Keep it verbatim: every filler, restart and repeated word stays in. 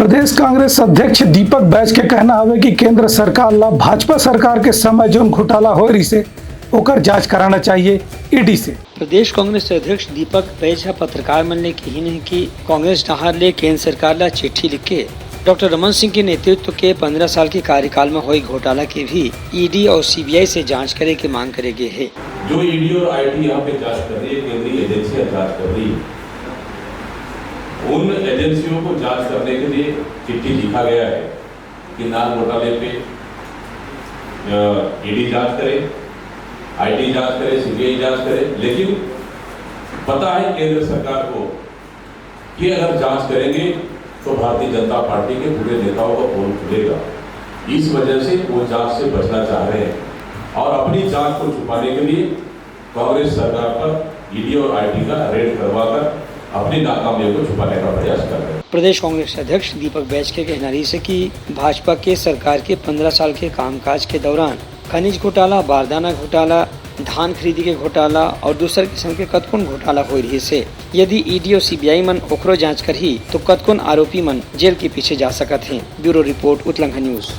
प्रदेश कांग्रेस अध्यक्ष दीपक बैज के कहना हवे कि केंद्र सरकार ला भाजपा सरकार के समय जौन घोटाला होए रहिसे, ओकर जांच कराना चाहिए ईडी से। प्रदेश कांग्रेस अध्यक्ष दीपक बैज ह पत्रकार मन ले कहिन हे कि कांग्रेस डहार ले केंद्र सरकार ला चिट्ठी लिख के डॉक्टर रमन सिंह के नेतृत्व के पंद्रह साल के कार्यकाल म होए घोटाला के भी ईडी और सीबीआई से जांच करे के मांग करे गे हे। जो ईडी और आईटी यहाँ पे जांच कर रही है, केंद्रीय एजेंसियां जांच कर रही है, उन एजेंसियों को जांच करने के लिए चिट्ठी लिखा गया है कि नान घोटाले पे ईडी जांच करे, आईटी जांच करे, सीबीआई जांच करे, लेकिन पता है केंद्र सरकार को कि अगर जांच करेंगे तो भारतीय जनता पार्टी के पूरे नेताओं का पोल खुलेगा। इस वजह से वो जांच से बचना चाह रहे हैं और अपनी जांच को छुपाने के लिए कांग्रेस सरकार पर ईडी और आईटी का रेड करवाकर अपनी नाकामियों को छुपाने का प्रयास कर रहे हैं। प्रदेश कांग्रेस अध्यक्ष दीपक बैज के कहना रहिस हे कि भाजपा के सरकार के पंद्रह साल के कामकाज के दौरान खनिज घोटाला, बारदाना घोटाला, धान खरीदी के घोटाला और दूसर किस्म के कतकोन घोटाला होए रहिस हे। यदि ईडी और सीबीआई मन ओखरो जांच करही, तो कतकोन आरोपी मन जेल के पीछे जा सकत हें। ब्यूरो रिपोर्ट, उतलंघा न्यूज।